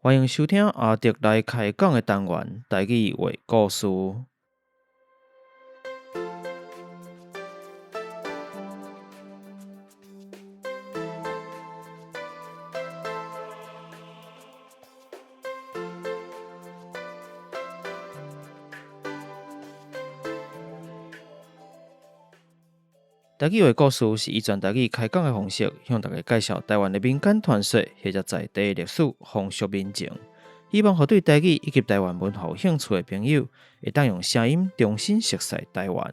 歡迎收聽阿德來開講的單元，台語話故事。台語話故事是以全台語開講的方式，向大家介紹台灣的民間傳說或者在地歷史、風俗民情，希望予對台語以及台灣文化有興趣的朋友，會當用聲音重新熟悉台灣。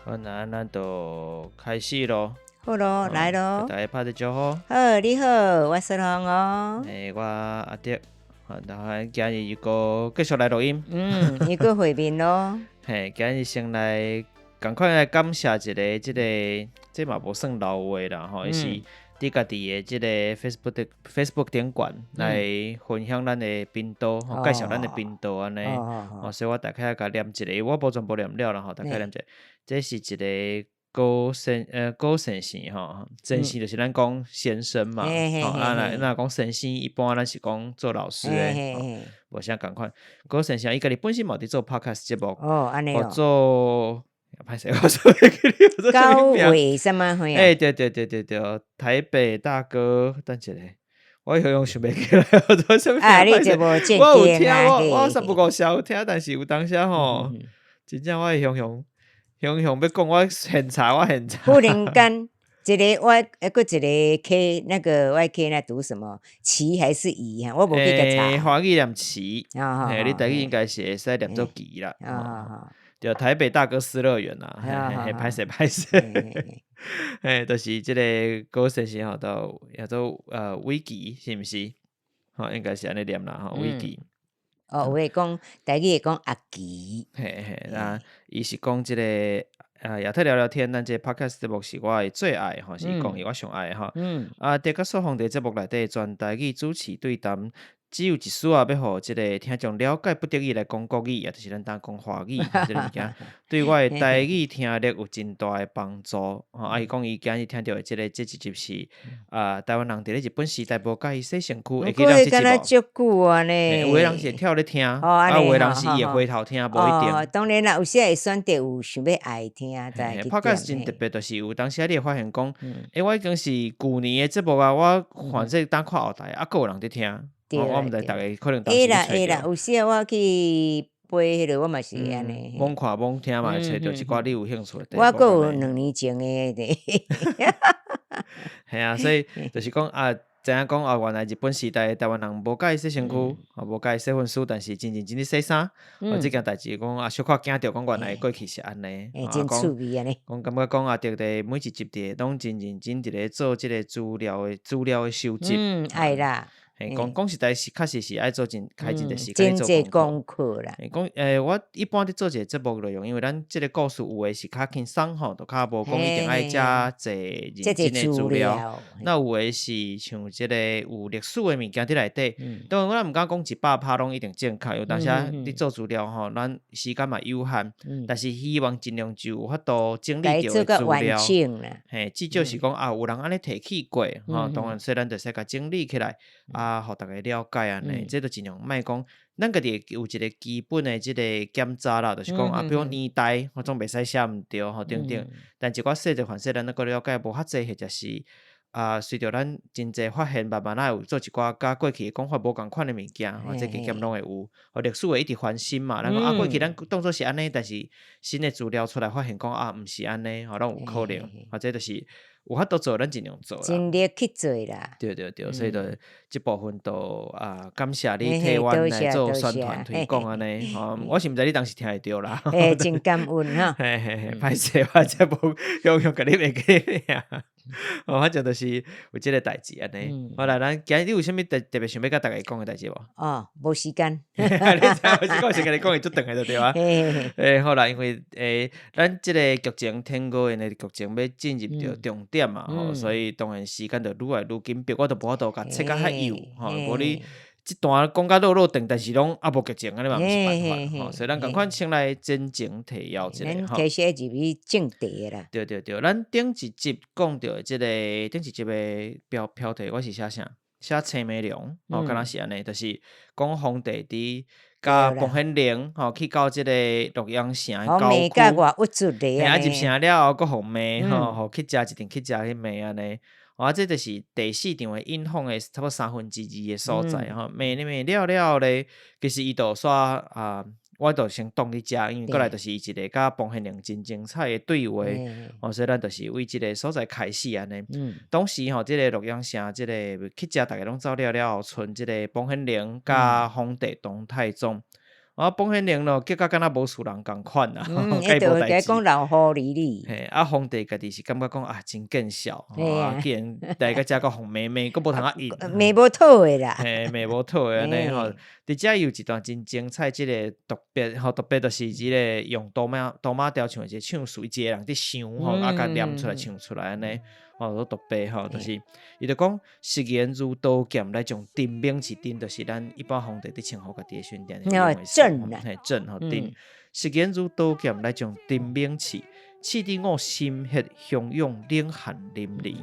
好，那咱就開始囉。好囉，來囉。大家拍個招呼。好，你好，我是芳哦。欸，我阿德，然後今日又閣繼續來錄音。嗯，又閣會面囉。嘿，今日先來，仝款來感謝一个，這个，這嘛無算老話啦，吼，伊是。佇家己的這個 Facebook 頂懸來分享咱的頻道，介紹咱的頻道按呢，哦，所以我大概共念一下，我無全部念了啦吼，大概念一下。這是一个高先高先生吼，先生就是咱講先生嘛，啊，若講先生，一般咱是講做老師的，無啥仝款。高先生伊家己本身嘛有佇做 Podcast 節目，哦，做。歹勢，我說高偉什麼貨啊？欸，對對對對對，台北大哥，等一下，我形容想袂起來，我做啥物？啊，你這無正經我有聽，我三不五時有聽，但是有當時吼，真正我會雄雄雄雄欲講，我現查，我現查。忽然間，一个我，閣一个 K，那个 YK 那讀什麼？齊還是宜啊？我無去共查。華語念齊，嘿，你台語應該是會使念做齊啦。對，台北大哥私樂園啦，嘿，歹勢歹勢，嘿，就是這个高先生吼，都叫做偉奇，是毋是？吼，應該是按呢念啦，吼，偉奇。哦，有的講台語會講阿奇。嘿嘿，那伊是講這个亞特聊聊天，咱這个 podcast 節目是我的最愛，吼，是講伊我上愛的吼。啊，德佮素芳佇節目內底全台語主持對談。只有一絲仔欲予這个聽眾了解，不得已來講國語，也就是咱當講華語，這个物件對我的台語聽力有真大的幫助。吼，啊，伊講伊今日聽著的這个這一集是啊，台灣人佇咧日本時代無佮意洗身軀，會記得這集無？足久啊呢。有的人是會跳咧聽，啊，有的人是伊會回頭聽，無一定。當然啦，有時會選擇有想欲愛聽，再去 Podcast 真特別，就是有當時你會發現講，欸，我已經是舊年的節目啊，我反正當看後台，啊，閣有人佇聽。我毋知逐个可能會啦會啦，有時我去飛彼个，我嘛是按呢。罔看罔聽嘛，會揣著一寡你有興趣的。我閣有兩年前的咧。嘿啊，所以就是講啊，知影講啊，原來日本時代台灣人無佮意洗身軀，啊無佮意洗粉絲，但是真認真咧洗衫。啊，這件代誌講啊，小可驚著講原來過去是按呢。真趣味按呢。講感覺講阿德佇每一集佇攏真認真佇咧做這个資料的收集。嗯，愛啦。嘿，講講實在是，確實是愛做真開真濟時間做功課啦。講欸，我一般佇做一个節目內容，因為咱這个故事有的是較輕鬆吼，就較無講一定愛遮濟認真的資料。那有的是像這个有歷史的物件佇內底，當然我毋敢講100%攏一定正確，有當時佇做資料吼，咱時間嘛有限，但是希望盡量就有法度整理著的資料。嘿，至少是講啊，有人按呢提起過，吼，當然所以咱就會使共整理起來。啊，予逐家了解按呢，這就盡量莫講，咱家己有一个基本的這个檢查啦，就是講啊，比如講年代，我總袂使寫毋著吼，等等。但一寡細節凡勢，咱閣了解無較濟，或者是啊，隨著咱真濟發現，慢慢仔有做一寡佮過去的講法無仝款的物件，吼，這加減攏會有。哦，歷史會一直翻新嘛，咱講啊，過去咱當做是按呢，但是新的資料出來發現講啊，毋是按呢，吼，攏有可能，啊，這就是。有法度做，咱盡量做啦。盡力去做啦。對對對，所以就這部分就啊，感謝你替阮來做宣傳推廣按呢。吼，我是毋知你當時聽會著啦。欸，真感恩哈。嘿嘿嘿，歹勢，我這無用用共你袂記得。哦，反正就是有這个代誌按呢。好啦，咱今日你有啥物特特別想欲佮逐家講的代誌無？哦，無時間。你知無時間，我先共你講會足長的就對啊。欸，好啦，因為欸，咱這个劇情天高的劇情欲進入著重點嘛，吼，所以當然時間就愈來愈緊迫，我就無法度共切甲較幼，吼，無你這段講甲落落長，但是攏啊無劇情，按呢嘛毋是辦法吼。所以咱仝款先來前情提要一下吼。咱開始入去正題啦。對對對，咱頂一集講著的這个頂一集的標標題，我是寫啥？寫青梅龍，吼，敢若是按呢，就是講皇帝佇佮彭顯靈吼去到這个洛陽城的郊區，啊入城了後，閣予罵吼，予乞食一陣乞食去罵按呢。啊，這就是第四場的引風的差不多三分之二的所在吼，罵咧罵了了後咧，其實伊就煞啊，我就先擋佇遮，因為過來就是伊一个佮彭顯靈真精彩的對話，哦，所以咱就是為這个所在開始按呢。當時吼，這个洛陽城這个乞食，逐家攏走了了後，賰這个彭顯靈佮皇帝唐太宗。啊，彭顯靈咯，結果敢若無事人仝款啦，佮伊無代誌。講老狐狸哩。嘿，啊，皇帝家己是感覺講啊，真見笑，啊，既然來到遮閣予罵罵，閣無通啊應。罵無討的啦。嘿，罵無討的按呢吼。佇遮有一段真精彩，這个特別吼，特別就是這个用刀馬刀馬雕像一个唱詞，一个人佇想吼，啊，共念出來唱出來按呢。吼，都特別吼，就是伊就講，實言如刀劍來將朕猛刺，朕就是咱一般皇帝佇稱呼家己的時陣定用的詞，嘿，朕吼朕。實言如刀劍來將朕猛刺，刺得我心血洶湧，冷汗淋漓。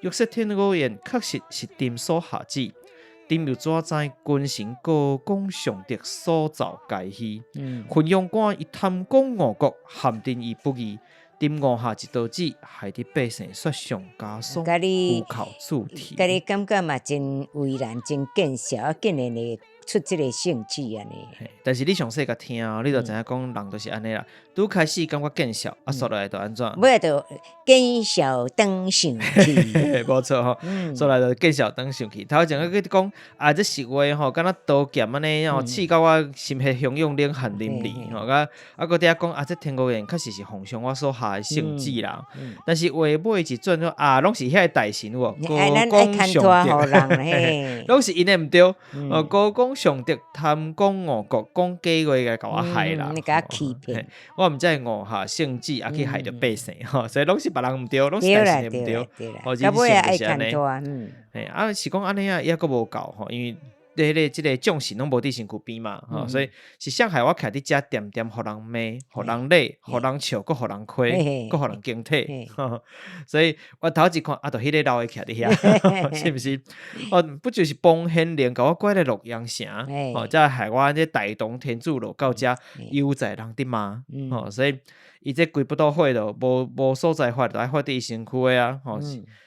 若說天無言，確實是朕所下旨，朕又怎知君臣高功尚德所造皆虛？汾陽關伊貪功誤國，陷朕於不義。朕誤下一道旨，害得百姓雪上加霜，虎口自提。共你感覺嘛真為難，真見笑，啊，竟然會出這个聖旨按呢。但是你詳細共聽哦，你就知影講人就是按呢啦。拄開始感覺見笑，啊，煞落來就按怎？尾就見笑轉生氣。無錯吼，煞來就見笑轉生氣。頭前閣講啊，這實話吼，敢若刀劍按呢吼，刺到我心血洶湧，冷汗淋漓吼。啊啊，閣佇遐講啊，這天無言確實是皇上我所下的聖旨啦。但是話尾一轉說啊，攏是遐个大臣有無？高功尚德，攏是𪜶的毋對。哦，高功尚德貪功誤國，講假話來共我害啦。你共我欺騙。我毋才會誤下聖旨，啊去害著百姓吼，所以攏是別人毋對，攏是大臣的毋對。哦，人生就是按呢。嘿，啊是講按呢啊，抑閣無夠吼，因為彼个這个將士攏無佇身軀邊嘛，吼，所以是誰害我徛佇遮恬恬，予人罵，予人禮，予人笑，閣予人虧，閣予人驚體。所以我頭一看，啊，就彼个老的徛佇遐，是毋是？哦，不就是彭顯靈共我拐來洛陽城，哦，才害我這大唐天子落到遮悠哉人佇罵，吼，所以伊這規腹肚火就無無所在發，就愛發佇伊身軀的啊，吼，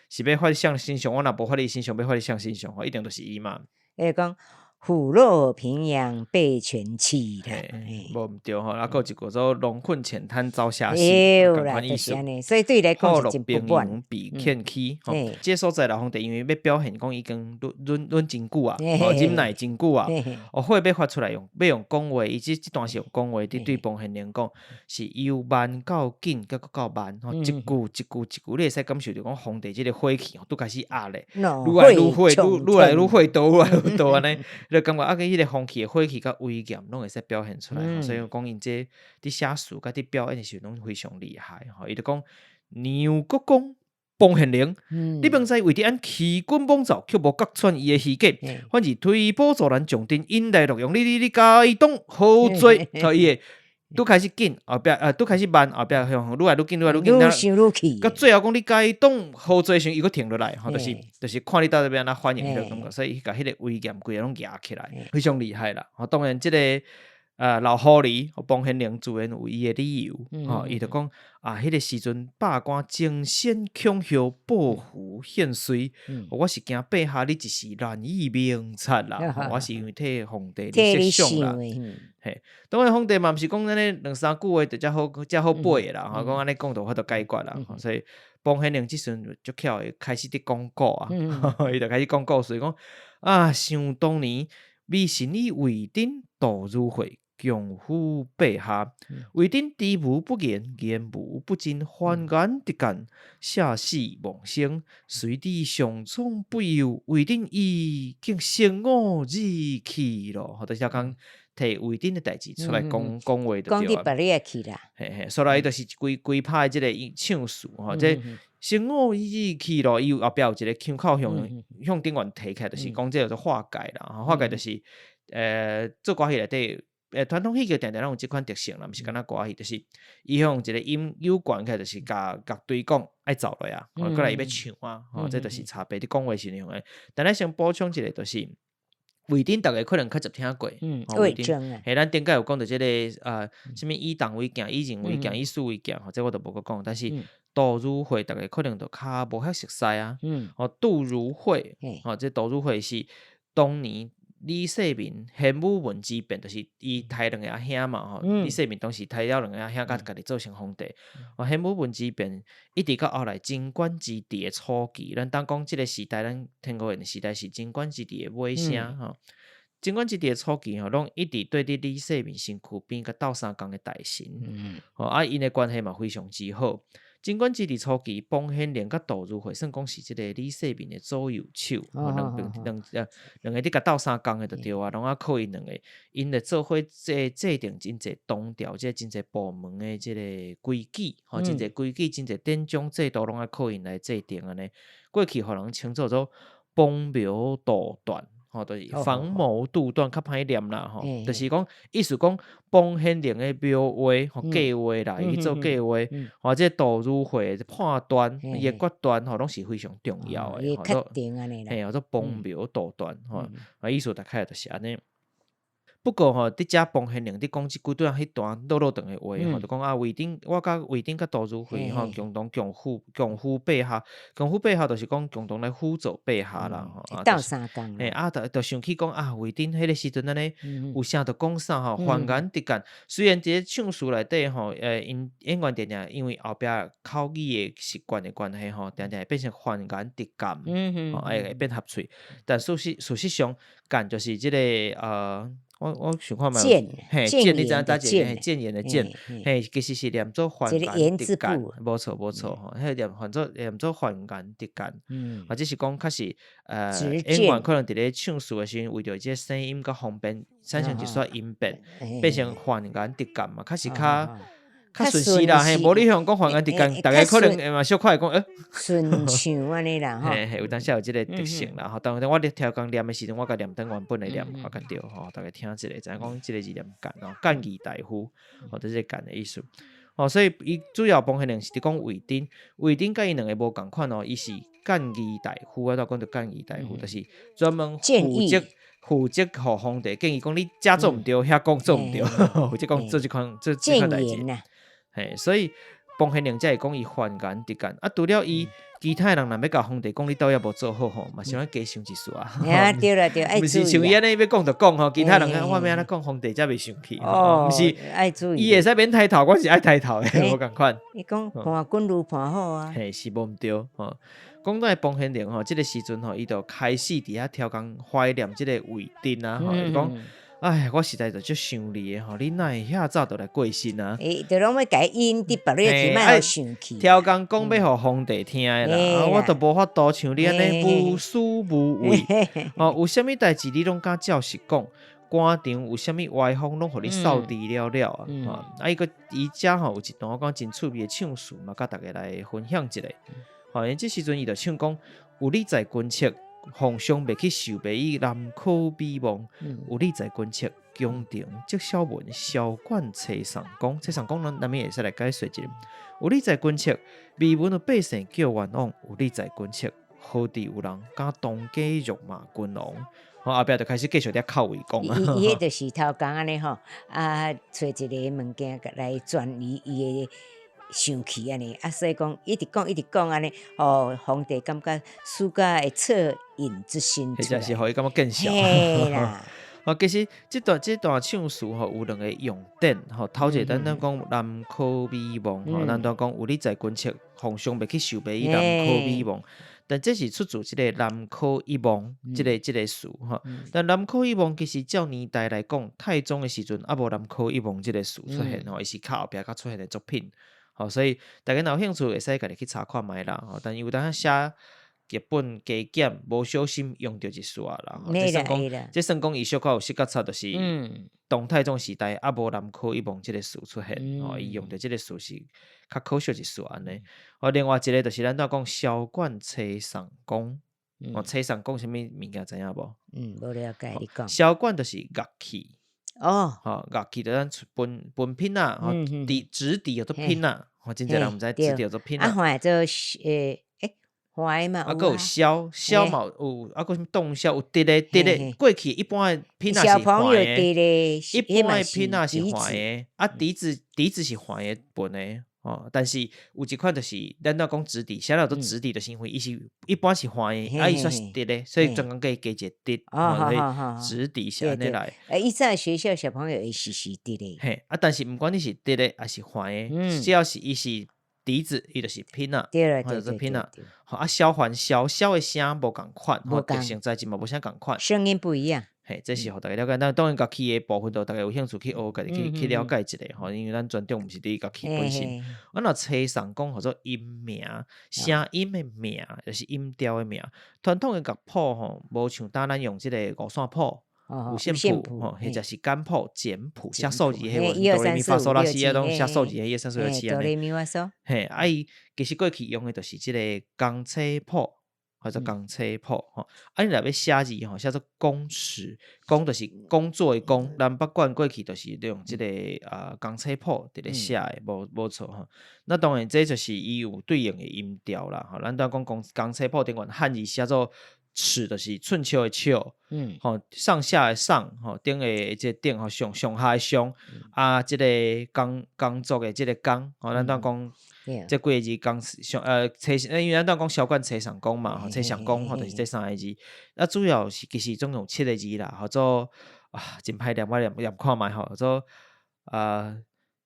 是欲發佇誰身上？我若無發佇伊身上，欲發佇誰身上？吼，一定就是伊嘛。會講虎落平陽被犬欺啦，無毋對吼，啊，閣有一個做龍困淺灘遭蝦戲，仝款意思。所以對伊來講是真不滿。虎落平陽被犬欺，吼，這个所在老皇帝因為欲表現講已經忍忍忍真久啊，忍耐真久啊，哦，火欲發出來用，欲用講話，伊這這段是用講話，佇對彭顯靈講，是由慢到緊，閣閣到慢，吼，一句一句一句，你會使感受著講皇帝這个火氣吼，拄開始壓咧，愈來愈火，愈愈來愈火多，愈來愈多按呢，你就感覺啊，佮彼个風氣的火氣佮威嚴，攏會使表現出來，所以講𪜶這佇寫詞佮佇表演的時陣攏非常厲害，吼，伊就講梁國公彭顯靈，你明知為著按欺君罔趙，卻無揭穿伊的虛假，反而推波助瀾，將朕引來洛陽，你你你共伊當何罪？吼，伊會拄開始緊，後壁拄開始慢，後壁向愈來愈緊，愈來愈緊，愈想愈氣。到最後講你共伊當何罪時，伊閣停落來，吼，就是就是看你到底欲按怎反應，彼个感覺，所以伊共彼个威嚴規个攏舉起來，非常厲害啦。吼，當然這个老狐狸彭顯靈自然有伊的理由，吼，伊就講啊，彼个時陣百官爭先恐後報符獻瑞，我是驚陛下你一時難以明察啦，我是因為替皇帝設想啦。嘿，當然皇帝嘛毋是講按呢兩三句話就遮好遮好背的啦，吼，講按呢講就有法度解決啦，所以彭顯靈這時陣足巧的開始佇講古啊，伊就開始講故事，講啊，想當年微臣與魏軸杜如晦共赴陛下，魏軸知無不言，言無不盡，歡顏得見，下死忘生，隨知上蒼不佑，魏軸已經乘我而去咯。就是講提魏軸的代誌出來講講話就對啊。講佇別个去啦。嘿嘿，所來伊就是規規拍的這个唱詞吼，這先我意去咯，伊後壁有一个腔口向頂懸提起來，就是講這叫做化解啦。化解就是做歌戲內底，傳統戲劇定定攏有這款特性啦，毋是干焦歌戲，就是伊向一个音有懸起來，就是共樂隊講愛走落啊，過來伊欲唱啊，吼，這就是差別。佇講話時陣用的。但咱先補充一個，就是魏頂逐家可能較捷聽過，魏徵啊，嘿，咱頂擺有講著這个啥物以動為鏡，以人為鏡，以史為鏡，吼，這我就無閣講。但是杜如晦，逐家可能就較無遐熟似啊。吼，杜如晦，吼，這杜如晦是當年李世民玄武門之變，就是伊刣兩个阿兄嘛，吼。李世民當時刣了兩个阿兄，佮家己做成皇帝。哦，玄武門之變一直到後來貞觀之治的初期，咱當講這个時代，咱天後的時代是貞觀之治的尾聲，吼。貞觀之治的初期吼，攏一直對佇李世民身軀邊佮鬥相共的大臣，吼，啊，𪜶的關係嘛非常之好。貞觀之治初期，房玄齡佮杜如晦算講是這个李世民的左右手，吼，兩邊兩個佇共鬥相共的就對啊，攏愛靠𪜶兩个，𪜶會做伙制定真濟當朝這真濟部門的這个規矩，吼，真濟規矩，真濟典章制度攏愛靠𪜶來制定按呢。過去予人稱做做房謀杜斷。吼，就是房謀杜斷，較歹念啦，吼，就是講意思講，房玄齡的謀劃吼計劃啦，伊去做計劃，或者杜如晦的判斷，伊的決斷吼，攏是非常重要的，決定按呢啦，嘿，叫做房謀杜斷，吼，啊，意思大概就是按呢。不過吼，佇遮房玄齡佇講這句對彼段落落長的話吼，就講啊，魏頂我佮魏頂佮杜如晦吼，共同共輔陛下，共輔陛下就是講共同來輔佐陛下啦吼。鬥相共。嘿，啊，就想起講啊，魏頂彼个時陣按呢，有啥就講啥吼，犯顏直諫。雖然佇咧唱詞內底吼，𪜶演員定定因為後壁口語的習慣的關係吼，定定會變成犯顏直諫，吼，會變合喙。但事實上，諫就是這个我想看覓，嘿，諫你知影打一个諫言的諫，嘿，其實是念做犯顏直諫，無錯無錯吼，彼個念做犯顏直諫，或者是講較是演員可能佇咧唱詞的時陣，為著這個聲音較方便，產生一撮音變，變成犯顏直諫嘛，較是較順勢啦，嘿，無你向講犯顏直諫，逐家可能會嘛小可會講，順暢按呢啦，吼，嘿嘿，有當時有這个特性啦，吼。當然我咧調工念的時陣，我共念當原本的念較對吼，逐家聽一下，知影講這个字念諫吼，諫議大夫，吼，就是諫的意思。吼，所以伊主要房玄齡是佇講魏頂，魏頂佮伊兩个無仝款哦，伊是諫議大夫，我拄講著諫議大夫，就是專門負責予皇帝建議講你遮做毋對，遐講做毋對，負責講做這款代誌。嘿，所以房玄齡才會講伊犯顏直諫啊，除了伊，其他的人若欲共皇帝講你佗位無做好吼，嘛是愛加想一絲啊。對啦對，毋是像伊按呢欲講就講吼，其他人講我欲按怎講，皇帝才袂生氣。毋是，愛注意。伊會使免抬頭，我是愛抬頭的，無仝款。伊講伴君如伴虎啊。嘿，是無毋對吼。講到房玄齡吼，這个時陣吼，伊就開始佇遐超工懷念這个魏頂啊，吼，伊講。唉，我實在就足想你的吼，你哪會遐早就來過身啊？欸，就攏欲共伊引佇別个去，莫予生氣。超工講欲予皇帝聽的啦，我都無法度像你按呢無私無畏。哦，有啥物代誌你攏敢照實講，官場有啥物歪風，攏予你掃除了了啊！啊，伊閣伊遮吼有一段我講真趣味的唱詞嘛，佮逐家來分享一下。吼，𪜶這時陣伊就唱講，有理在君側。皇上袂去受袂以南柯美夢，有理在君側，宮廷積小文，簫管崔尚宮，崔尚宮咱難免會使來解說一下。有理在君側，未聞有百姓叫冤枉，有理在君側，何地有人敢當街辱罵君王？吼，後壁就開始繼續咧哭伊講。伊彼就是頭工按呢吼，啊，揣一个物件來轉移伊的生氣按呢，啊，所以講一直講一直講按呢，予皇帝感覺輸甲會惻隱之心出來，或者是予伊感覺見笑。嘿啦，哦，其實這段唱詞吼有兩个用典吼，頭一個咱咱講南柯美夢吼，咱拄講有理在君側，皇上袂去受袂以南柯美夢。但這是出自這个南柯一夢這个詞吼。但南柯一夢其實照年代來講，太宗的時陣猶無南柯一夢這个詞出現吼，伊是較後壁才出現的作品。吼，所以大家若有興趣，會使家己去查看覓啦。吼，但有當寫劇本加減無小心用著一絲仔啦。這算講，這算講伊小可有失覺察，就是唐太宗時代猶無南柯一夢這个詞出現，吼，伊用著這个詞是較可惜一絲按呢。哦，另外一个就是咱拄仔講簫管齊上宮，哦，齊上宮啥物物件知影無？嗯，無了解，你講。簫管就是樂器。哦，吼，樂器就咱分分品仔，吼，笛直笛叫做品仔，吼，真濟人毋知直笛叫做品仔。啊，換做欸，換嘛，啊，閣有簫，簫嘛有，啊，閣啥物洞簫，有直的直的，過去一般的品仔是橫的，一般的品仔是橫的，啊，笛子笛子是橫的分的。哦，但是有一款就是咱若講直笛，啥人叫做直笛，就是因為伊是一般是橫的，啊，伊煞是直的，所以專工加加一個直，所以直笛是按呢來。欸，以前學校小朋友會是是直的。嘿，啊，但是毋管你是直的抑是橫的，只要是伊是笛子，伊就是品仔，就是品仔。好，啊，簫還簫，簫的聲無仝款，吼，特性材質嘛無啥仝款。聲音不一樣。嘿，這是予大家了解。但當然樂器的部分，就大家有興趣去學，家己去去了解一下吼。因為咱專長毋是佇樂器本身。啊，若齊上講號做音名，聲音的名，就是音調的名。傳統的樂譜吼，無像當咱用這个五線譜、五線譜吼，或者是簡譜、簡譜寫數字彼個，哆來咪發嗦啦西啊，攏寫數字彼一二三四五六七按呢。嘿，啊伊其實過去用的就是這个公車譜。或者工尺譜吼，啊，你若欲寫字吼，寫做工尺，工就是工作的工，南北管過去就是用這个工尺譜佇咧寫的，無無錯吼。那當然，這就是伊有對應的音調啦。吼，咱拄仔講工工尺譜頂懸漢字寫做尺，就是寸尺的尺，吼，上下的上，吼，頂的這個頂吼，上上下的上，啊，這个工工作的這个工，吼，咱拄仔講。這幾个字講上齊，因為咱拄仔講簫管齊上宮嘛，吼，齊上宮吼，就是這三个字。啊，主要是其實總共有七个字啦，號做啊，真歹念，我念念看覓吼，號做啊，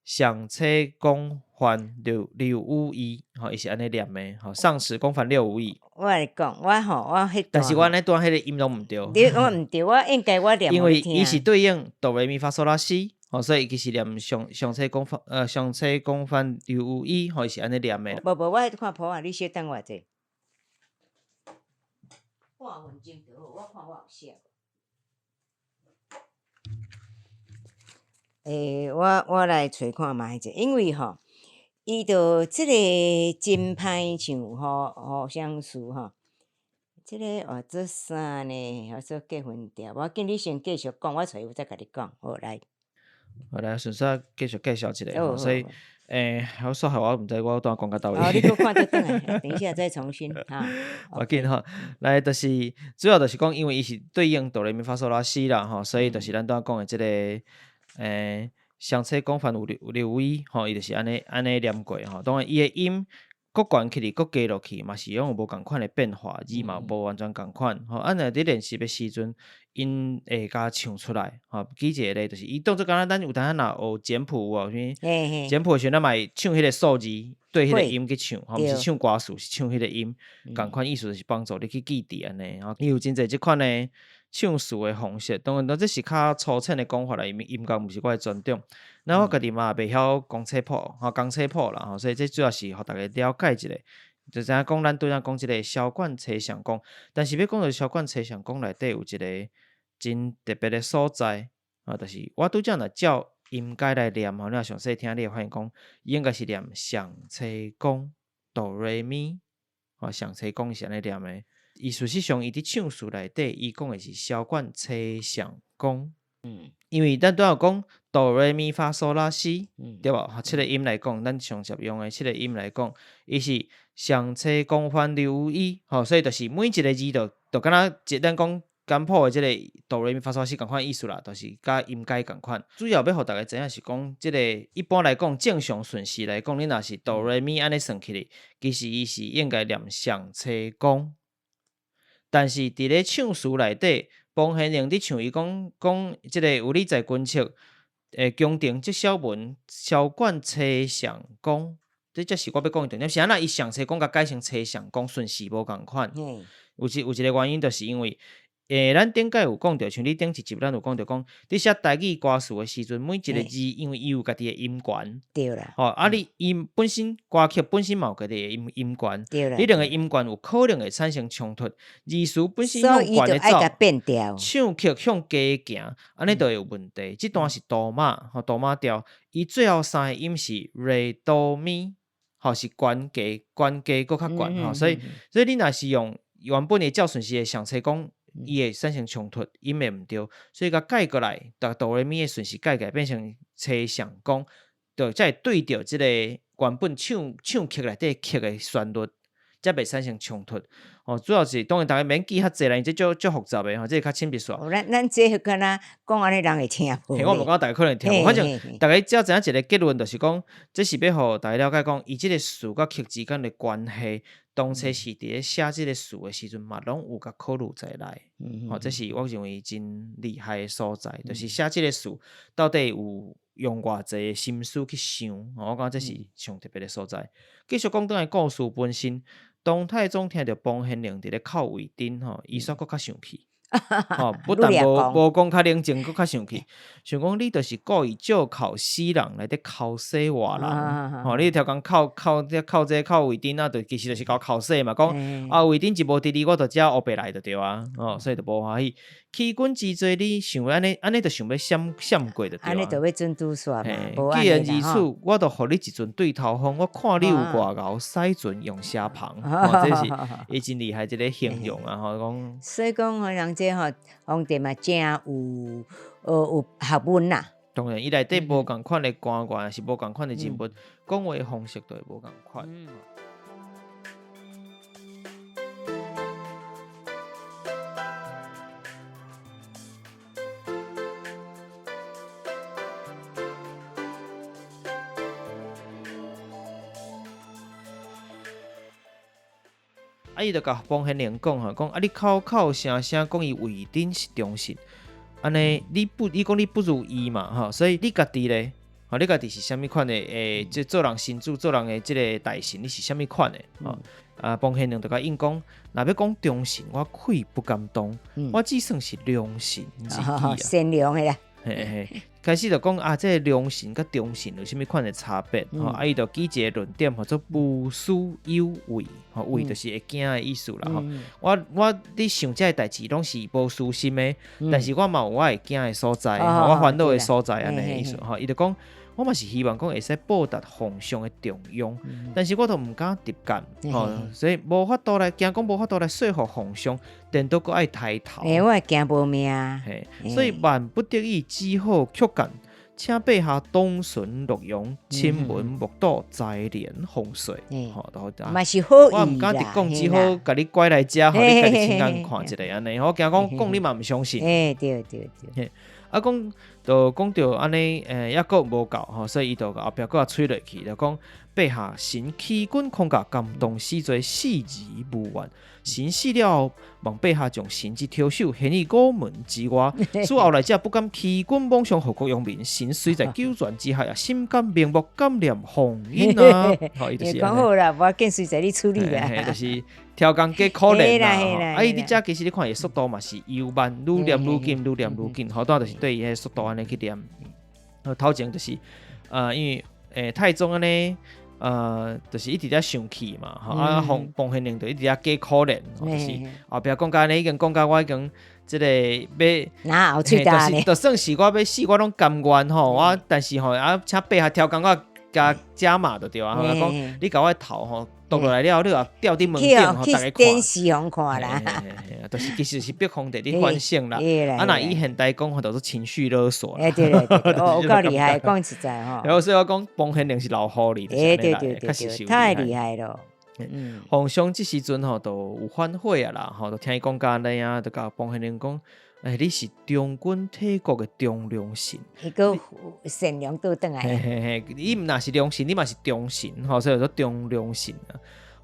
上車公凡六六五一，吼，伊是按呢念的，吼，上尺公凡六五一。我來講，我吼，我彼但是我按呢拄仔彼个音攏毋對。你我毋對，我應該我念。因為伊是對應哆來咪發嗦拉西。吼，所以其實念上上車公凡，上車公凡六五一，吼，伊是按呢念的。無無，我看譜啊，你小等我者。半分鐘就好，我看我有寫無。欸，我我來揣看覓者，因為吼，伊就這个真歹唱，吼互相詞吼。這个換做啥呢？換做結婚調，無要緊，你先繼續講，我揣有再共你講。好，來。好來，順勢繼續介紹一下吼，所以，欸，我煞害我毋知我拄仔講到佗位。哦，你閣看就轉來，等一下再重新哈。無要緊吼，來，就是主要就是講，因為伊是對應哆來咪發嗦拉西啦吼，所以就是咱拄仔講的這个，欸，上車公凡有六六五一吼，伊就是按呢按呢念過吼，當然伊的音。閣懸起來，閣加落去，嘛是攏有無仝款的變化，字嘛無完全仝款。吼，啊，若佇練習的時陣，𪜶會共唱出來。吼，舉一个例，就是伊當做敢若咱有當若學簡譜有無？啥物簡譜的時陣，咱嘛會唱彼个數字，對彼个音去唱，吼，毋是唱歌詞，是唱彼个音。仝款意思就是幫助你去記佇按呢。吼，伊有真濟這款的唱詞的方式，當然，這是較粗淺的講法啦，因為音樂毋是我的專長。那我家己嘛袂曉公車譜，吼，公車譜啦，吼，所以這主要是予大家了解一下，就知影講咱拄才講這个簫管齊上宮，但是欲講著簫管齊上宮內底有一个真特別的所在，啊，就是我拄才若照音階來念，吼，你若詳細聽，你會發現講，伊應該是念上齊宮哆來咪，吼，上齊宮是按呢念的。伊事實上，伊佇唱詞內底，伊講的是簫管齊上宮。因為咱拄仔有講哆來咪發嗦拉西，對無？七个音來講，咱常常用的七个音來講，伊是上齊宮凡六五一，吼，所以就是每一个字都就敢若一咱講簡譜的這个哆來咪發嗦拉西仝款意思啦，就是佮音階仝款。主要欲予大家知影是講，這个一般來講正常順序來講，你若是哆來咪按呢算起來，其實伊是應該念上齊宮。但是佇咧唱詞內底，彭賢榮佇唱伊講講這个有理在軍策，宮廷節簫文簫管齊上宮，這才是我欲講的重點。是按怎伊上齊宮共改成齊上宮順序無仝款？有一有一个原因，就是因為咱顶摆有讲著，像你顶一集咱有讲著讲，你写台语歌词的时阵，每一个字因为伊有家己的音悬，对啦。吼，啊你音本身歌曲本身嘛有家己的音悬，对啦。你两个音悬有可能会产生冲突，字词本身向悬的走，唱曲向低行，按呢就会有问题。这段是哆码，吼哆码调，伊最后三个音是瑞哆咪，吼是悬低悬低阁较悬吼，所以你若是用原本的照顺序的上册讲，伊会产生冲突，音会毋对，所以共改过来，逐哆来咪的顺序改过来，变成车上讲，就才会对著这个原本唱曲内底曲的旋律，才袂产生冲突。哦，主要是当然逐家免记较济啦，因为这足足复杂的吼，这个较深入煞。咱这敢若讲按呢，人会听无？嘿，我嘛感觉逐家可能听无，反正逐家只要知影一个结论，就是讲，这是欲予逐家了解讲，伊这个词佮曲之间的关系，当初是伫咧写这个词的时阵嘛，拢有共考虑在内。吼，这是我认为真厉害的所在，就是写这个词到底有用偌济心思去想，我感觉这是上特别的所在。继续讲转来故事本身。当太宗听著彭献龙伫咧哭魏丁吼，伊煞阁较生气，吼，不但无讲较冷静，阁较生气，想讲你就是故意借口死人来伫剾洗活人，吼，你逐工哭哭这哭这哭魏丁啊，就其实就是共剾洗嘛，讲啊魏丁一无伫哩，我就遮乌白来就对啊，吼，所以就无欢喜。欺君之罪，你想按呢按呢就想欲闪闪过就对啊。按呢就欲准拄煞嘛。既然如此，我就予你一阵对头风，我看你有偌𠢕使船用车篷，吼，这是伊真厉害一个形容啊，吼讲。所以讲吼，人这吼皇帝嘛真有学问啦。当然，伊内底无仝款的官员，是无仝款的人物，讲话方式都会无仝款。啊！伊就共彭献龙讲吼，讲啊！你口口声声讲伊魏丁是忠臣，按呢你不你讲你不如伊嘛吼，所以你家己咧，吼你家己是啥物款的？欸，这做人臣子，做人的这个大臣，你是啥物款的？吼啊！彭献龙就共应讲，若欲讲忠臣，我愧不敢当，我只算是良臣而已啊。善良的啦。嘿嘿，开始就讲啊，这个良臣佮忠臣有啥物款的差别？吼，啊，伊就举一个论点，叫做无私有畏，吼，畏就是会惊的意思啦。吼，我你想这个代志拢是无私心的，但是我嘛有我会惊的所在，我烦恼的所在，按呢意思。吼，伊就讲，我嘛是希望讲会使报答皇上的重用，但是我都毋敢直干，吼，所以无法度来惊讲无法度来说服皇上，颠倒阁爱抬头。欸，我会惊无命。嘿，所以万不得已只好曲干，请陛下东巡洛阳，亲闻目睹灾年风水。吼，嘛是好意啦。我毋敢直讲，只好共你拐来遮，予你家己亲眼看一下按呢。我惊讲讲你嘛毋相信。欸，对对对。啊，讲就讲著按呢，抑阁无够吼，所以伊就后壁阁催落去，就讲陛下，臣欺君恐共感动死罪，死而无怨。臣死了后，望陛下将臣之佗首献于午门之外。使后来者不敢欺君罔上，祸国殃民。臣虽在九泉之下，也心甘命莫感念皇恩啊！吼，伊就是讲好啦，无要紧，随在你处理啦。就是刁工加可怜啦。啊，伊伫遮其实你看伊速度嘛是悠慢，愈念愈紧，愈念愈紧，好多就是对伊彼速度按呢去念。头前就是，因为太宗按呢。就是一直咧生气嘛，吼，啊，彭献龙就一直咧假可怜，就是后壁讲甲按呢，已经讲甲我已经这个欲，拿后喙焦就是就算是我欲死，我拢甘愿吼，我但是吼啊，请陛下刁工我共加码就对啊，吼，讲你共我的头吼剁落来了后，你也吊伫门顶，予逐家看。电视予看啦。就是其实是逼皇帝伫反省啦。啊，若以现代讲，就做情绪勒索啦。对对对，哦，有够厉害，讲实在吼。然后所以我讲，彭献龙是老狐狸，对对对对，太厉害了。皇上这时阵吼就有反悔啊啦，吼，就听伊讲甲按呢啊，就共彭献龙讲。欸，你是忠君体国的忠良臣，伊阁善良倒转来。嘿嘿嘿，你毋若是良臣，你嘛是忠臣，吼，所以叫做忠良臣啊。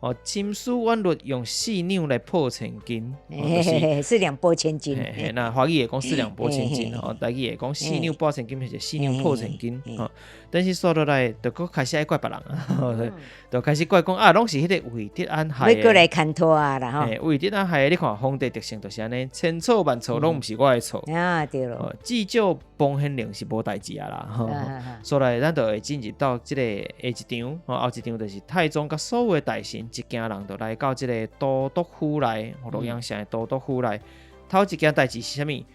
哦，深思婉虑，用四两来破千斤，就是四两拨千斤。那华语会讲四两拨千斤，吼，台语会讲四两拨千斤，或者四两破千斤，吼，但是煞落來，就閣開始愛怪別人啊，就開始怪講啊，攏是彼個魏德安害的。欲閣來牽拖啊啦吼。魏德安害的，你看皇帝特性就是按呢，千錯萬錯攏毋是我的錯。啊，對咯。至少彭獻玲是無代誌啊啦。所以咱就會進入到這個下一場，後一場就是太宗佮所有的大臣一行人就來到這個都督府內，洛陽城的都督府內。頭一件代誌是啥物？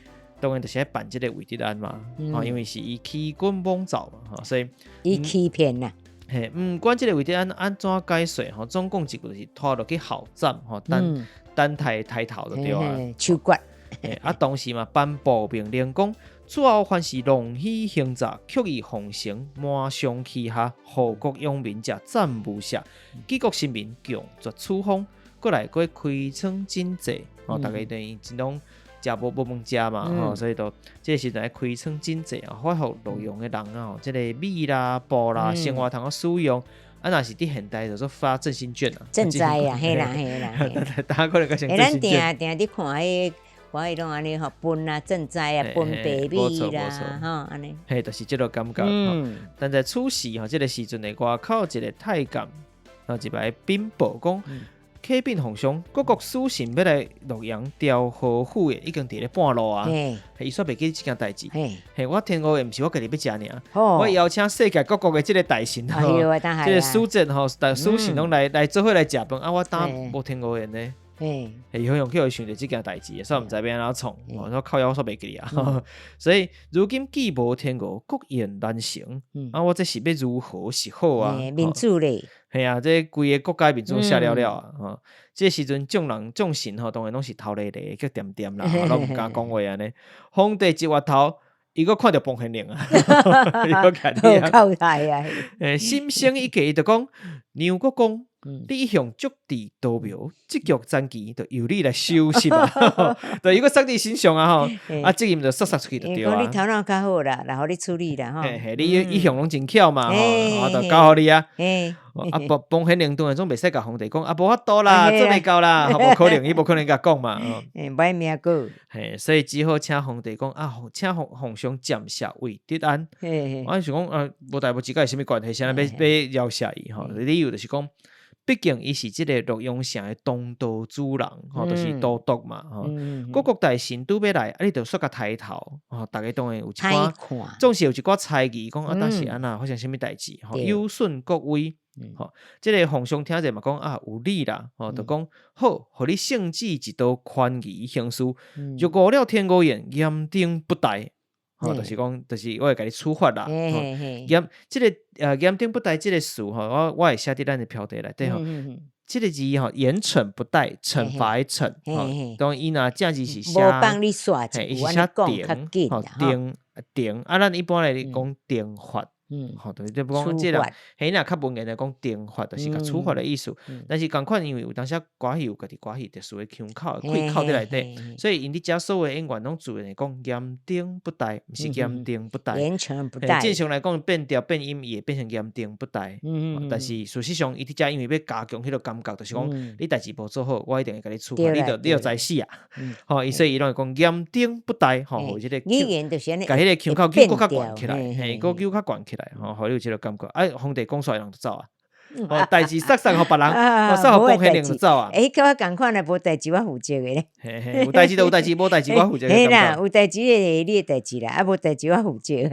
當然就是愛辦這個魏德安嘛，因為是伊欺君罔趙嘛，所以伊欺騙啦。嘿，毋管這個魏德安按怎解說吼，總共一句就是拖落去候斬吼，等等待抬頭就對啊。處決。啊，當時嘛頒布命令講，此後凡是弄虛行詐、曲意奉承、瞞上欺下、禍國殃民者，斬無赦；舉國臣民共絕處方，閣來閣開倉賑濟，吼，逐家等於真攏食無無飯食嘛，吼，所以就這個時陣愛開倉賑濟啊，發予洛陽的人啊，這個米啦、布啦、生活通好使用。啊，若是佇現代就說發振興券啊，賑災啊，嘿啦嘿啦，大家可能較像振興券。咱定定佇看彼，看彼攏按呢吼，分啊賑災啊，分白米啦，吼，按呢。嘿，就是這個感覺。但在此時吼，這個時陣的外口一個太監，啊，一擺稟報講。啟稟皇上，各國使臣欲來洛陽朝賀府的，已經佇咧半路啊。伊煞袂記這件代誌。嘿，我天吳的毋是我家己欲食爾，我邀請世界各國的這個大臣吼，這個使節吼，大使臣攏來來做伙來食飯。啊，我當無天吳宴呢。嘿，伊好像去予伊想著這件代誌，所以毋知欲按怎創。我靠腰我煞袂記啊。所以如今既無天吳，國宴難成。啊，我這是欲如何是好啊？民主咧。嘿啊，這規个國家民主死了了啊！吼，這個時陣眾人眾臣吼，當然攏是頭咧咧，閣恬恬啦，攏毋敢講話按呢。皇帝一回頭，伊閣看著彭獻玲啊，伊閣徛佇遐。欸，心生一計，伊就講梁國公，你一向足智多謀，這局戰棋就由你來收拾啊！對，伊閣捒佇身上啊吼，啊，責任就捒捒出去就對啊。你頭腦較好啦，來予你處理啦吼。嘿嘿，你一向攏真巧嘛吼，就交予你啊。啊，彭彭獻玲當然總袂使共皇帝講，啊，無法度啦，做袂到啦，無可能，伊無可能共講嘛。欸，歹命過。嘿，所以只好請皇帝講啊，請皇皇上暫赦魏德安。我想講啊，無代無誌佮伊啥物關係，啥欲欲饒赦伊吼？理由就是講，畢竟伊是這個洛陽城的東道主人，吼，就是都督嘛，吼。各國大臣拄欲來，啊，你就煞共刣頭，吼，逐家當然有一寡，總是有一寡猜疑，講啊，當時按怎發生啥物代誌，吼，有損國威，吼。這個皇上聽者嘛講啊，有理啦，吼，就講好，予你聖旨一道寬宜行事，若誤了天吳宴，嚴懲不貸。吼，就是講，就是我會共你處罰啦。嚴，這個嚴懲不貸這個詞吼，我我會寫佇咱的標題內底吼。這個字吼，嚴懲不貸，懲罰懲。吼，當伊若正字是寫，無放你煞伊是寫懲，吼，懲懲。啊，咱一般來講懲罰。吼，就是你講這個，嘿，若較文言來講，懲罰就是共處罰的意思。但是仝款，因為有當時歌戲有家己歌戲特殊的腔口、氣口佇內底，所以𪜶佇遮所有的演員攏自然會講嚴懲不貸，毋是嚴懲不貸。嚴懲不貸。正常來講，變調變音伊會變成嚴懲不貸。但是事實上，伊佇遮因為欲加強彼個感覺，就是講你代誌無做好，我一定會共你處罰，你著知死啊！吼，伊所以伊攏會講嚴懲不貸，吼，予這個共彼個腔口閣較懸起來，嘿，閣閣較懸起來，吼，予你有這個感覺。啊，皇帝講煞人就走啊，哦，代誌捒捒予別人，捒予彭獻玲就走啊。欸，佮我仝款啦，無代誌我負責的咧。嘿嘿，有代誌就有代誌，無代誌我負責。嘿啦，有代誌的你的代誌啦，啊，無代誌我負責。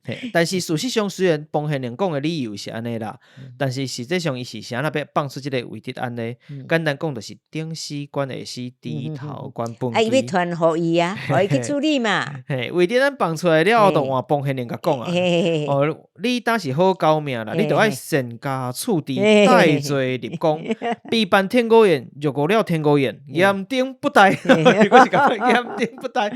嘿，但是事實上，雖然彭獻玲講的理由是按呢啦，但是實際上伊是啥若欲放出這個魏德安呢？簡單講就是頂死管下死，低頭管畚箕。啊，伊欲傳予伊啊，予伊去處理嘛。嘿，魏德安放出來了後，就換彭獻玲共講啊。哦，你當是好狗命啦，你著愛善加處置，帶罪入宮，備辦天吳宴，若誤了天吳宴，嚴懲不貸。伊閣是共嚴懲不貸。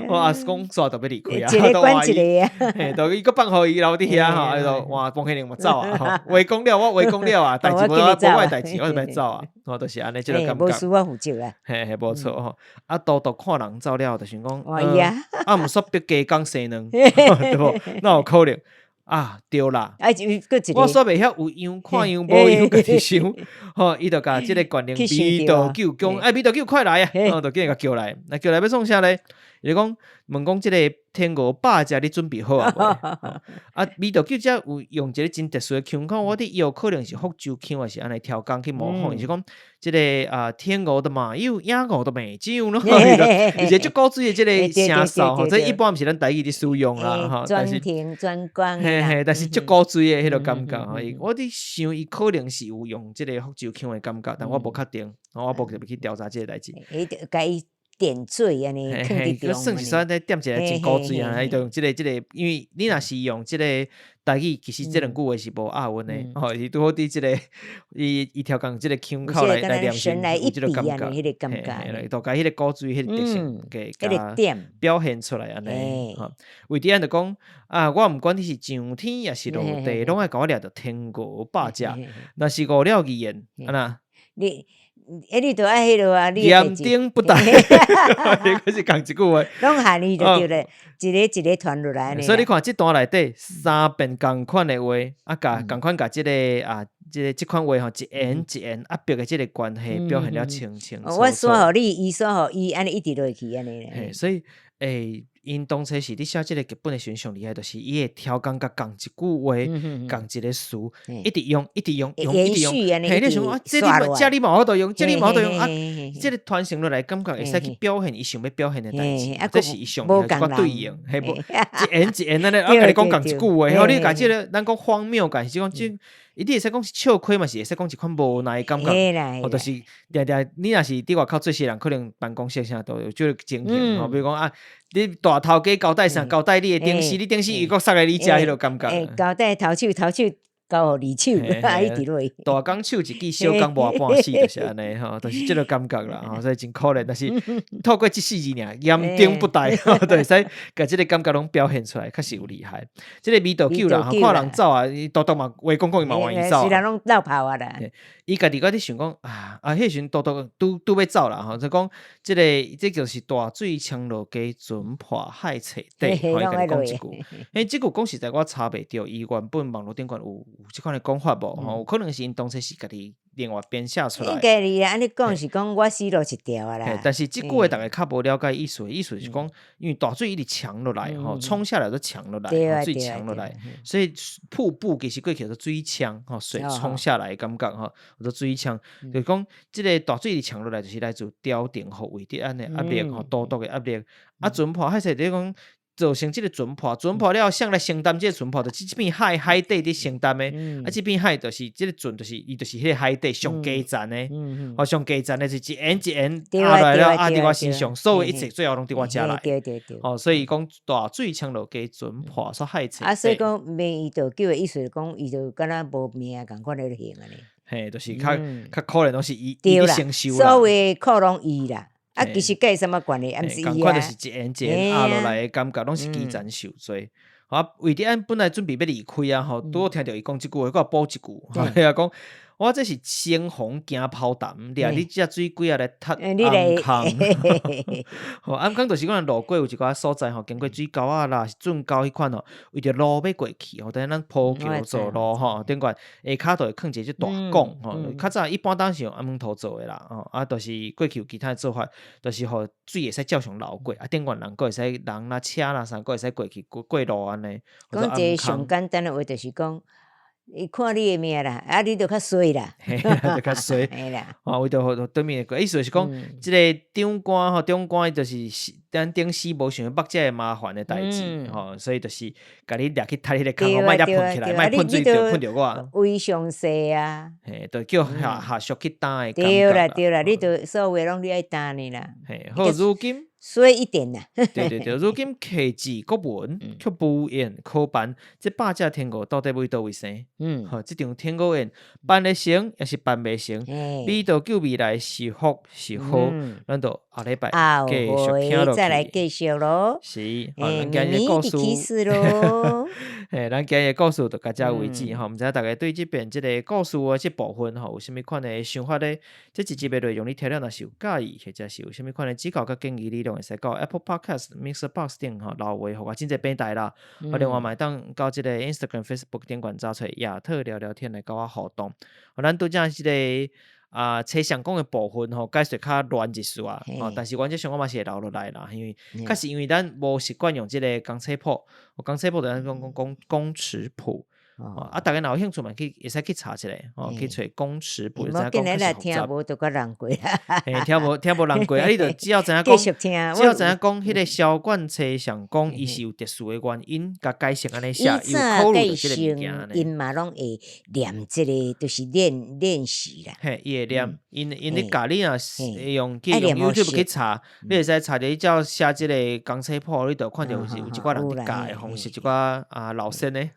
哇，講煞就欲離開啊，一个管一个啊。嘿，就伊閣放予伊留佇遐吼，伊就換彭獻玲嘛走啊。話講了，我話講了啊，代誌無我無我的代誌，我就欲走啊。吼，就是按呢這個感覺。無事我負責啊。嘿嘿，無錯吼。啊，都督看人走了，就想講，啊，毋煞欲雞公生卵，對無？哪有可能？啊，對啦。我煞袂曉有樣看樣，無樣家己想。吼，伊就共這個縣令米道久講，哎，米道久快來啊！吼，就緊共叫來。那叫來欲創啥咧？伊就講問講這个天鵝百隻你準備好啊未？啊，味道記者有用一个真特殊的腔口，我佇有可能是福州腔，抑是按呢調工去模仿，伊是講這个啊天鵝的馬友，野鵝的美酒咯，而且足古錐的這个聲調吼，這一般毋是咱台語佇使用啦，吼，但是專庭專講，嘿嘿，但是足古錐的彼个感覺吼，我佇想伊可能是有用這个福州腔的感覺，但我無確定，我無特別去調查這个代誌。伊就共伊點綴按呢，嘿嘿，算是說咧點一个真古錐啊，伊就用這个這个，因為你若是用這个台語，其實這兩句話是無押韻的，吼，是拄好佇這个伊伊調工這个腔口來來念是有這个感覺，嘿，就共彼个古錐彼个特性給共表現出來按呢，吼，為佇按就講啊，我毋管你是上天抑是落地，攏愛共我掠著天鵝百隻，若是誤了義言，按怎？你。欸，你著愛彼落啊！嚴頂不代，閣是仝一句話，攏含伊就對咧，一个一个傳落來。所以你看，這段內底三遍仝款的話，啊，共仝款共這个啊，這个這款話吼，一言一言壓迫的這个關係表現了清清楚楚。我煞予你，伊煞予伊，按呢一直落去按呢。嘿，所以欸，𪜶當初是佇寫這个劇本的時陣，上厲害就是伊會調工共仝一句話，仝一个詞，一直用，一直用，用，一直用。嘿，你想啊，這你這你嘛有法度用，這你嘛有法度用啊，這个傳承落來，感覺會使去表現伊想欲表現的代誌，這是伊上厲害一寡對應，嘿無一言一言按呢，啊，共你講仝一句話，吼，你共這个咱講荒謬感，是講這。伊你會使講是笑虧嘛，是會使講一款無奈的感覺，吼，就是定定你若是佇外口做事人，可能辦公室啥都有這个情形吼，比如講啊，你大頭家交代啥，交代你的頂司，你頂司又閣塞來你遮彼个感覺。交代頭手，頭手交予二手，啊，一直落。大工手一支，小工無半死，就是按呢吼，就是這个感覺啦，吼，所以真可憐。但是透過這四字爾，嚴頂不代，就會使共這个感覺攏表現出來，確實有厲害。這个味道久啦，看人走啊，伊獨獨嘛話講講，伊嘛願意走。是人攏落跑啊啦。伊家己閣佇想講啊啊，彼時陣獨獨拄拄欲走啦吼，就講這个這就是大水沖落溪，船破海揣底，吼，伊家己講這句。欸，這句講實在，我查袂著，伊原本網路頂懸有這款的講法無？吼，有可能是𪜶當初是家己另外編寫出來。應該是按呢講是講我死路一條啊啦。但是這句話逐家較無了解意思，意思是講，因為大水一直沖落來，吼，沖下來就沖落來，水沖落來，所以瀑布其實過去叫做水沖，吼，水沖下來的感覺，吼，叫做水沖，就是講這个大水一直沖落來，就是來自朝廷予魏德按的壓力，吼，都督的壓力。啊，船破海勢，就是講造成這个船破，船破了後，誰來承擔這个船破？就是這片海海底佇承擔的。啊，這片海就是這个船，就是伊就是彼个海底上底層的，吼，上底層的是一沿一沿壓落來了，壓佇我身上，所有一切最後攏佇我遮來。吼，所以講大水沖落溪，船破煞海揣。啊，所以講味道久的意思講，伊就敢若無命仝款咧行按呢。嘿，就是較較可憐，攏是伊伊佇承受啦。所有苦攏伊啦。啊，其實佮伊啥物關係？啊，毋是伊啊。仝款就是一沿一沿壓落來的感覺，攏是基層受罪。啊，魏德按本來準備欲離開啊，吼，拄好聽著伊講這句話，閣補一句，伊也講，我這是生逢驚拋潭，掠你這水鬼仔來踢頷空。吼，頷空就是講路過有一寡所在吼，經過水溝仔啦、圳溝彼款吼，為著路欲過去吼，等於咱鋪橋做路吼，頂懸下跤就會囥一个大拱吼。較早一般當是用頷毛土做的啦，吼，啊，就是過去有其他的做法，就是予水會使照常流過，啊，頂懸人閣會使人啦、車啦啥，閣會使過去過過路按呢。講一個上簡單的話，就是講，伊看你的命啦，啊，你就較衰啦，嘿，就較衰。吼，為著予對面的意思就是講，這个長官吼，長官伊就是咱頂司無想欲縛這个麻煩的代誌，吼，所以就是共你掠去踢彼个空，莫遐噴起來，莫噴水著噴著我。為上勢啊！嘿，就叫下下屬去擔的感覺。對啦對啦，你就所有攏你愛擔的啦。嘿，好，如今。衰一點啦。對對對，如今客至國門，卻無宴可辦。這百隻天鵝到底佇佗位生？吼，這場天鵝宴辦得成，抑是辦袂成？味道久未來是福是禍？咱就後禮拜繼續聽落去。再來繼續囉。是，咱今日故事。嘿，咱今日故事就到這為止吼，毋知影大家對這遍這个故事的這部分吼，有啥物款的想法咧？這一集的內容你聽了若是有佮意，或者是有啥物款的指教佮建議，你攏會使到 Apple Podcast、Mixer Box 頂吼留話，予我真濟平台啦。啊，另外嘛會當到這个 Instagram、Facebook 頂懸查揣亞特聊聊天來佮我互動。咱拄才這个。啊，崔相公的部分吼，解說較亂一絲啊，吼，但是原則上我嘛是會留落來啦，因為確實因為咱無習慣用這個工尺譜，工尺譜就咱講講講公尺譜。啊，逐家若有興趣嘛，去會使去查一下，吼，去揣工尺譜，就知影講較實複雜。聽無就閣難過啦。嘿，聽無聽無難過，啊，你就只要知影講，只要知影講，彼個蕭冠崔相公，伊是有特殊的原因，共改成按呢寫，有考慮著這個物件呢。𪜶嘛攏會念這個，就是練練習啦。嘿，伊會念，𪜶𪜶咧教你若是用去用 YouTube 去查，你會使查著伊照寫這個工尺譜，你就看著有有一寡人佇教的方式，一寡啊老師呢，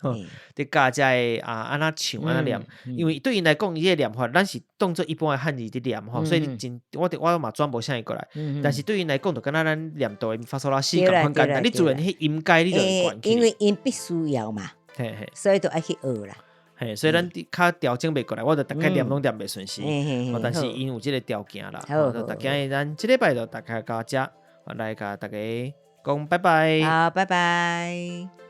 佇教遮個啊按怎唱按怎念，因為對𪜶來講，伊這個念法，咱是當做一般的漢字佇念吼，所以真我我嘛轉無啥會過來。但是對𪜶來講，就敢若咱念哆來咪發嗦啦西仝款簡單，你自然彼音階你就會關起。因為𪜶必須要嘛，嘿嘿，所以就愛去學啦。嘿，所以咱較調整袂過來，我就逐概念攏念袂順勢。但是𪜶有這個條件啦，大家咱這禮拜就大概到遮，來共大家講拜拜。好，拜拜。